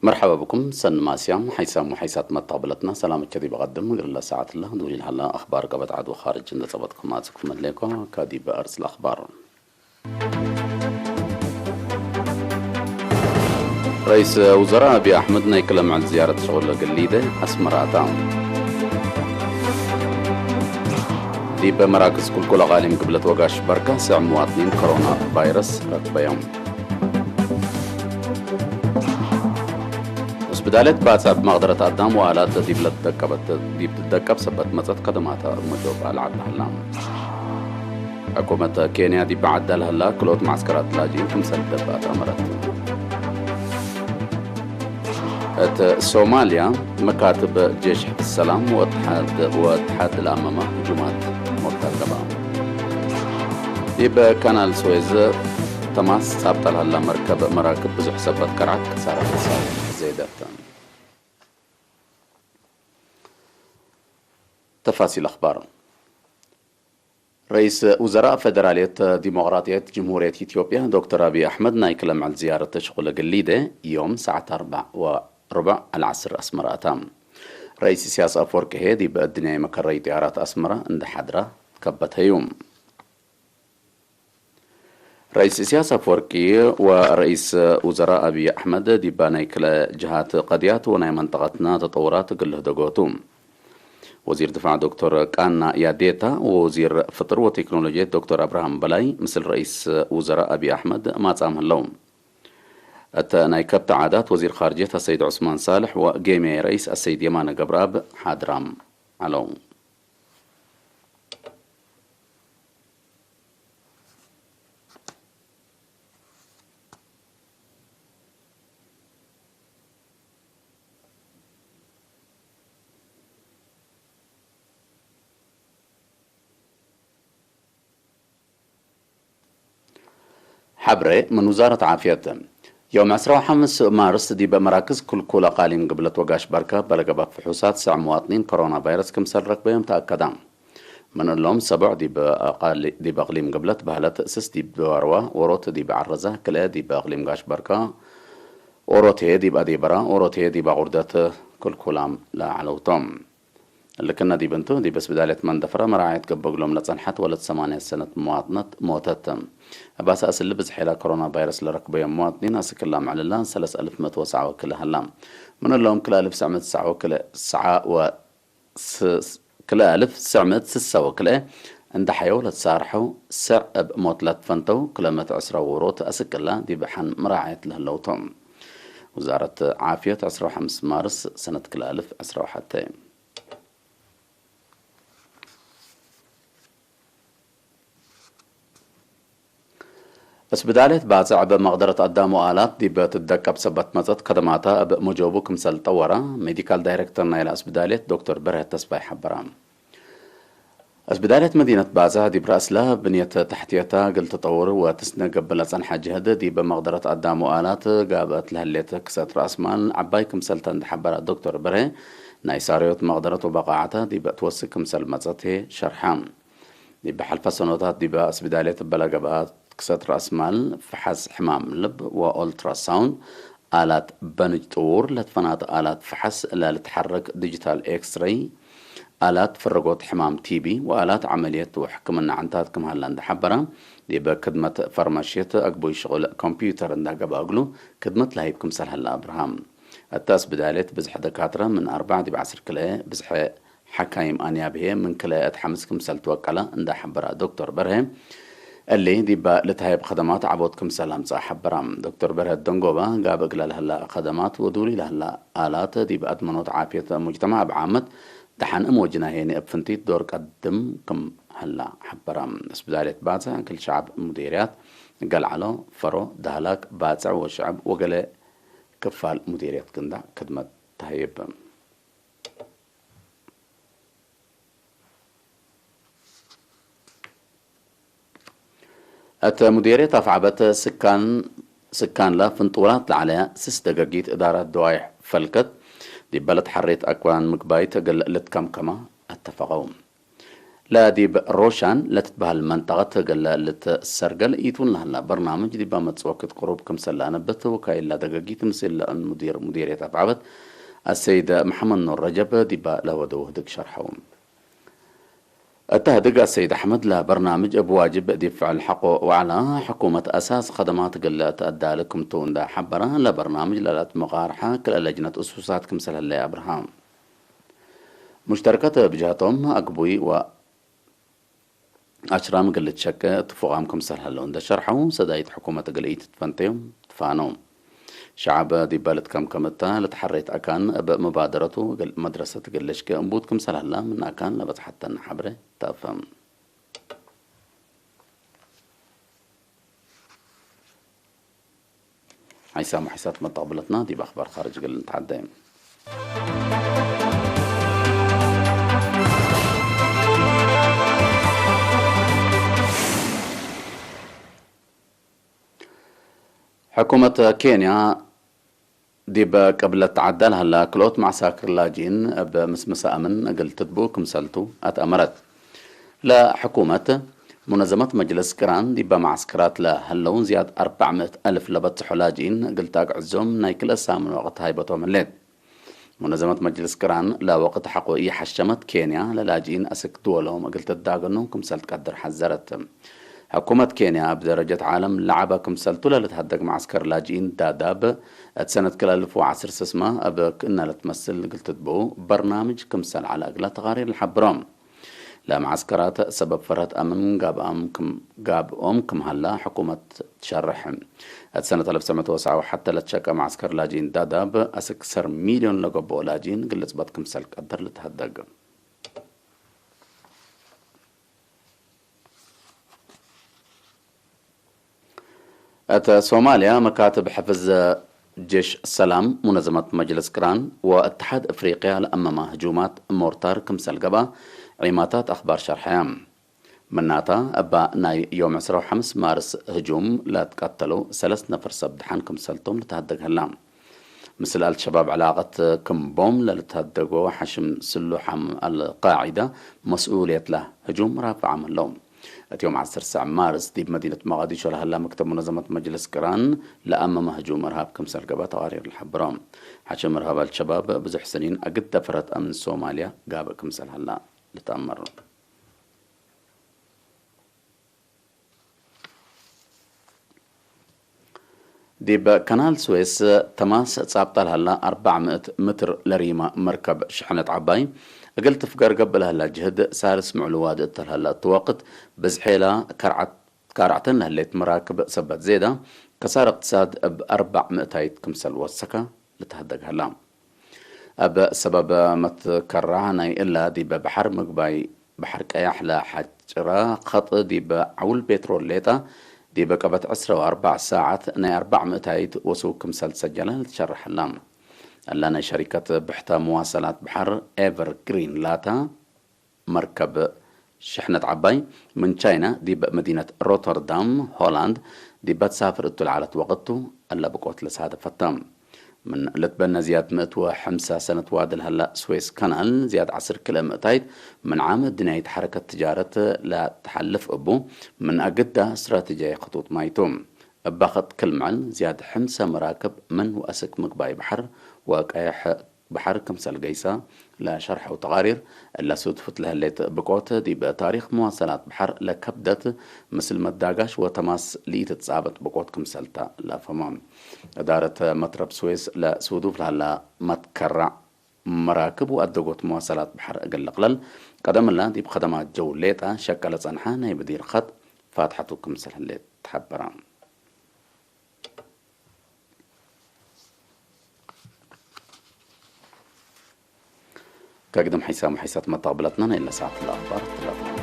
مرحبا بكم سن ماسيا حيسام وحيسات متقبلتنا سلامك كذي بقدم قبل ساعة الله دولي هلا أخبار قبت عدو خارج إن تصبتكم ماتكم الليكو كذي بأرسل أخبار. رئيس وزراء أبي أحمد نايكلم عن زيارة شغل قليدة أسمراتا. دي بمراكز كل كل غالي مقبلة وقاش بركة سع مواطنين كورونا فيروس ركبيهم. ስብዳለት ባጽዕ ብመቕደረት ኣዳም ወኣላት ዲብ ለትደቀበት ዲብ ትደቀብ ሰበት መጸት ከደማተ መጆብ ኣልዓድ ሃላ። ሕኩመት ኬንያ ዲብ ዓዳ ለህላ ክልኦት ማዕስከራት ላጅን ክምሰል ደባት ኣመረት። እት ሶማልያ መካትብ ጀሽ ሕፍዝ ሰላም ወእትሓድ ወእትሓድ ለኣመማ ህጁማት ሞርታር ገባ። ዲብ ካናል ስዌዝ ተማስ ጻብጣ ለሃላ መርከብ መራክብ ብዙሕ ሰባት ከርዓት ክሳራ ክሳብ ዘይደርተ። ተፋሲል ኣኽባር። ረኢስ ውዘራእ ፈደራልየት ዲሞቕራጥየት ጅምሁርየት ኢትዮጵያ ዶክተር ኣብይ ኣሕመድ ናይ ክለምዕል ዝያረት ተሽቑለ ግሊደ ዮም ሰዓት ኣርባዕ ወርባዕ ኣልዓስር ኣስመራ ኣታ። ረኢስ ኢሳያስ ኣፈወርቂ ሄ ዲብ ኣድንያይ መከረይ ጥያራት ኣስመራ እንዳ ሓድራ ከበተዩ። ረኢስ ኢሳያስ ኣፈወርቂ ወረኢስ ውዘራ ኣብይ ኣሕመድ ዲባ ናይ ክልኤ ጅሃት ቀድያት ወናይ መንጠቐትና ተጠውራት ግልህ ደጎቱ። ወዚር ድፋዕ ዶክተር ቃና ያዴታ ወወዚር ፍጥር ወቴክኖሎጂ ዶክተር ኣብርሃም በላይ ምስል ረኢስ ውዘራ ኣብይ ኣሕመድ ማጻም ህለው። እተ ናይ ከብቲ ዓዳት ወዚር ኻርጀት ኣሰይድ ዑስማን ሳልሕ ወጌሜ ረኢስ ኣሰይድ የማነ ገብረኣብ ሓድራም ዓለው። حبري من وزارة عافية. يوم عشرة وخمسة مارس دي بمراكز كل كل أقاليم قبلت وقاش بركة بلقى بفحوصات سع مواطنين كورونا فيروس كمسل ركبة يوم تأكدا. من اللوم سبع دي بأقال-، دي بأقليم قبلت بهلت سس دي بوروا وروت دي بعرزة كلا دي بأقليم قاش بركة. وروت هي دي بأدي برا وروت هي دي بغردة كل كلام لا علوتهم. ልክና ዲብ እንቱ ዲብ ስብዳልየት መንደፈራ መርዓየት ገበግሎም ለጸንሐት ወለት ሰማንያ ሰነት መዋጥነት ሞተት። እባሳ እስሊ ብዝሕ ኢላ ኮሮና ቫይረስ ለረክበዮም መዋጥኒን ኣስክላ ምዕልላ ሰለስ ኣልፍ መቶ ወሰዓ ወክለ ሃላ። ምንሎም ክለ ኣልፍ ሰዕ መት ሰዓ ወክለ ሰዓ ወ-፣ ስ-፣ ክለ ኣልፍ ሰዕ መት ስሳ ወክለ እንዳ ሓየው ለትሳርሐው ሰዕ እብ ሞት ለትፈንተው ክለ መት ዕስራ ውሮት ኣስክላ ዲብ ሓን መራዓየት ለህለውቶም። ውዛረት ዓፍየት ዕስራ ወሓምስ ማርስ ሰነት ክለ ኣልፍ ዕስራ ወሓተ። እስብዳሌት ባጽዕ እብ መቕደረት ኣዳም ወኣላት ዲብ ትደቀብ ሰበት መጸት ከደማታ እብ መጆቡ ክምሰል ጠወራ ሜዲካል ዳይሬክተር ናይላ እስብዳሌት ዶክተር በርሀት ተስፋይ ሓበራ። እስብዳሌት መዲነት ባጽዕ ዲብ ራእስላ ብንየት ተሕትየታ እግል ትጠውር ወትስነ ገብእ ለጸንሐ ጅህድ ዲብ መቕደረት ኣዳም ወኣላት ጋብአት ለህሌት ክሰት ራእስማል ዓባይ ክምሰልታ እንድሓበራ ዶክተር በርሀ ናይ ሳርዮት መቕደረት ወበቃዕታ ዲብ ትወስክ ክምሰል መጸት ሸርሓ። ዲብ ሓልፋ ሰኖታት ዲብ እስብዳሌት እበላ ገብኣት ክሰት ራእስማል፣ ፈሓስ ሕማም ልብ ወኦልትራሳውንድ፣ ኣላት በንጅ ጥዉር ለትፈናት ኣላት ፈሓስ ለልትሓረክ ዲጂታል ኤክስሬይ፣ ኣላት ፍረጎት ሕማም ቲቢ ወኣላት ዓመልየት ወሕክምና ዕንታት ክም ሃላ እንዳሓበራ፣ ዲብ ክድመት ፋርማሽየት ኣግቦይ ሽቕል ኮምፒውተር እንዳገባ እግሉ ክድመት ለሃይብ ክምሰል ሃላ ኣብርሃም። እታ እስብዳሌት ብዝሐ ደካትረ ምን ኣርባዕ ዲብ ዓስር ክልኤ ብዝሐ ሓካይም ኣንያብሄ ምን ክልኤ እት ሓምስ ክምሰል ትወቀላ እንዳ ሓበራ ዶክተር በርሄ፣ እሊ ዲባ ልትሃየብ ኸደማት ዓቦት ክምሰል ኣምጽኣ ሓበራ። ዶክተር በርሄ ደንጎባ ጋብ እግላ ለህላ ኸደማት ወዱሊ ለህላ ኣላት ዲብ ኣድመኖት ዓፍየት ሙጅተማዕ እብ ዓመት ደሓን እም ወጅናሄኒ እብ ፍንቲት ዶር ቀድም ክም ህላ ሓበራ። እስብዳልየት ባጽዕ እግል ሸዓብ ሙዴርያት ገልዓሎ፣ ፈሮ፣ ዳህላክ፣ ባጽዕ ወሸዕብ ወገለ ክፋል ሙዴርያት ግንዳ ክድመት ተሃይብ። እተ ሙዴርየት ኣፍዓበት ስካን፣ ስካንላ ፍንጡላት ለዓለያ ስስ ደገጊት እዳራት ደዋይሕ ፈልከት ዲበለት ሓሬት ኣክዋን ምግባይት እግል ልትከምከማ ኣተፈቐው። ለዲብ ሮሻን ለትትበሃል መንጠቐት ገለ ልትሰርገል ኢትውን ለህላ በርናምጅ ዲባ መጽወክት ቅሩብ ክምሰል ለአነበት ወካይላ ደገጊት ምስል ለአን ሙዲር ሙዲርየት አብዓበት አሰይድ መሐመድ ኑር ረጀብ ዲባ ለወደው ህድግ ሸርሐው። እታ ህድግ አሰይድ አሕመድ ለበርናምጅ እብ ዋጅብ ዲብ ፍዕል ሐቆ ወዓላ ሕኩመት አሳስ ኸደማት ገለ ተአዳለ ክምቱ እንዳ ሐበራ ለበርናምጅ ለለት መቃርሐ ክልአ ለጅነት እሱሳት ክምሰል ህለየ አብርሃም ሙሽተርከት ብጅሀቶም አግቡይ ወአሽራም እግል ልትሸቀ እትፉቃም ክምሰል ሀለው እንደ ሸርሐው ሰዳይት ሕኩመት እግል ኢትትፈንተዮም ትፋነው። ሸዓብ ዲበ ልትከምከም እታ ልትሐሬት አካን እብ መባደረቱ እግል መድረሰት እግል ልሽቀ እንቡት ክምሰል ሀላ ምን አካን ለበጽሐተን ሐብረ ተአፈም። ሓይሳም ሓይሳት መጣቕብለትና ዲብ ኣኽባር ኻርጅ ገል ንትዓደ። ሕኩመት ኬንያ ዲብ ቅብለት ዓዳ ለሀላ ክልኦት መዓሳክር ላጅኢን እብ ምስምሰ አምን እግል ትትብኡ ክምሰልቱ አትአመረት። ለሕኩመት፣ ሙነዘመት መጅልስ ቅራን ዲበ መዓስከራት ለሀለው ዝያድ አርባዕ ምእት አልፍ ለበጽሖ ላጅኢን እግል ተአግዕዞም ናይ ክልኤ ሳምን ወቅት ሃይበቶም ህሌት። ሙነዘመት መጅልስ ቅራን ለወቅት ሐቆ ኢሐሸመት ኬንያ ለላጅኢን አስክ ድወሎም እግል ትዳገኖም ክምሰል ትቀድር ሐዘረት። ሕኩመት ኬንያ ብደረጀት ዓለም ለዓበ ክምሰልቱ ለልትሀደግ መዓስከር ላጅኢን ዳዳብ እት ሰነት ክልተ አልፍ ወዐስር ስስማ እብ ክእነ ለትመስል እግል ትትብኡ በርናምጅ ክምሰል ዐለ እግላ ተቃሪር ለሐብሮም። ለመዓስከራት ሰበብ ፈርሀት አምን ጋብኦም ክም ሀላ ሕኩመት ትሸርሕ። እት ሰነት አልፍ ትሰዕ ምእት ወሰዓ ወሐተ ለትሸቀ መዓስከር ላጅኢን ዳዳብ አስክ ሰር ሚልዮን ለገብኦ ላጅኢን ግልጽበት ክምሰል ቀድር ልትሀደግ። እት ሶማልያ መካትብ ሕፍዝ ጀሽ ሰላም፣ ሙነዘመት መጅልስ ቅራን ወእትሓድ እፍሪቅያ ለአመማ ህጁማት ሞርታር ክምሰል ገብአ ዒማታት አኽባር ሸርሐያ። ምናታ እባ ናይ ዮም ዕስራ ወሐምስ ማርስ ህጁም ለትቀተሉ ሰለስት ነፈር ሰብ ድሓን ክምሰልቶም ልትሃደግ ህላ። ምስል አልሸባብ ዕላቀት ክምቦም ለልትሃደጎ ሓሽም ስሉሓም አልቃዒዳ መስኡልየት ለህጁም ራፍዓም ህለው። እቲ ዮም ዐሰርተ ትሽዓተ ማርስ ዲብ መዲነት መቃዲሾ ለሀላ መክተብ ሙነዘመት መጅልስ ቅራን ለአመመ ህጁም እርሃብ ክምሰል ገብአ ተቃሪር ልሐብሮ። ሓሽም እርሃብ አልሸባብ ብዙሕ ስኒን አግደ ፈረት አምን ሶማልያ ጋብእ ክምሰል ሀላ ልትአመር። ዲብ ከናል ስዌስ ተማስ ጻብጣ ለሀላ አርባዕ ምእት ምትር ለሪማ መርከብ ሽሕነት ዓባይ እግል ትፍገር ገብእ ለሀላ ጅህድ ሳልስ ምዕሉ ዋድእ እተ ለሀላ እቱ ወቅት ብዝሔላ ካርዓት-፣ ካርዕተን ለህሌት መራክብ ሰበት ዜዳ ከሳር እቅትሳድ እብ አርባዕ ምእታይት ክምሰል ወሰከ ልትሀደግ ሀላ። እብ ሰበብ መትከራህ ናይ እላ ዲበ በሐር ምግባይ በሐር ቀያሕ ለሐጭራ ኸጥ ዲበ ዐውል ቤትሮል ሌጣ ዲበ ቀበት ዕስራ ወአርባዕ ሳዐት ናይ አርባዕ ምእታይት ወሱግ ክምሰል ትሰጀለ ልትሸርሐላ። እላ ናይ ሸሪከት ብሕተ መዋሰላት በሐር ኤቨርግሪን ላታ መርከብ ሸሕነት ዓባይ ምን ቻይና ዲብ መዲነት ሮተርዳም ሆላንድ ዲበ ትሳፍር እቱ ለዐለት ወቅቱ እለ ብቆት ለሳደፈታ። ምን ልትበነ ዝያድ ምእት ወሐምሳ ሰነት ዋዲ ለሀላ ስዌስ ካናል ዝያድ ዐስር ክልኤ ምእታይት ምን ዓም እድንያይት ሐረከት ትጃረት ለተሐልፍ እቡ ምን አግዳ እስትራቴጂያይ ክጡጥ ማይቱ። እባ ኸጥ ክል መዕል ዝያድ ሐምሳ መራክብ ምን ወአስክ ምግባይ በሐር ወቀይሕ በሐር ክምሰል ገይሳ ለሸርሐው ተቃሪር፣ እለ ሱድፍት ለህሌት ብቆት ዲብ ታሪክ መዋሰላት በሐር ለከብደት ምስል መዳጋሽ ወተማስ ለኢትትጻበት ብቆት ክምሰልታ ለአፈሞ። እዳረት መትረብ ስዌስ ለሱዱፍ ለሀላ መትከራዕ መራክብ ወአደጎት መዋሰላት በሐር እግል ልቅለል፣ ቀደምላ ዲብ ከደማት ጀው ሌጣ ሸቀ ለጸንሐ ናይ ብዲር ኸጥ ፋትሐቱ ክምሰል ህሌት ተሐበረ። ከግድም ሐይሳም ሐይሳት መጣቅብለትና ናይ ለሰዓት ለአኽባር ትለፎን።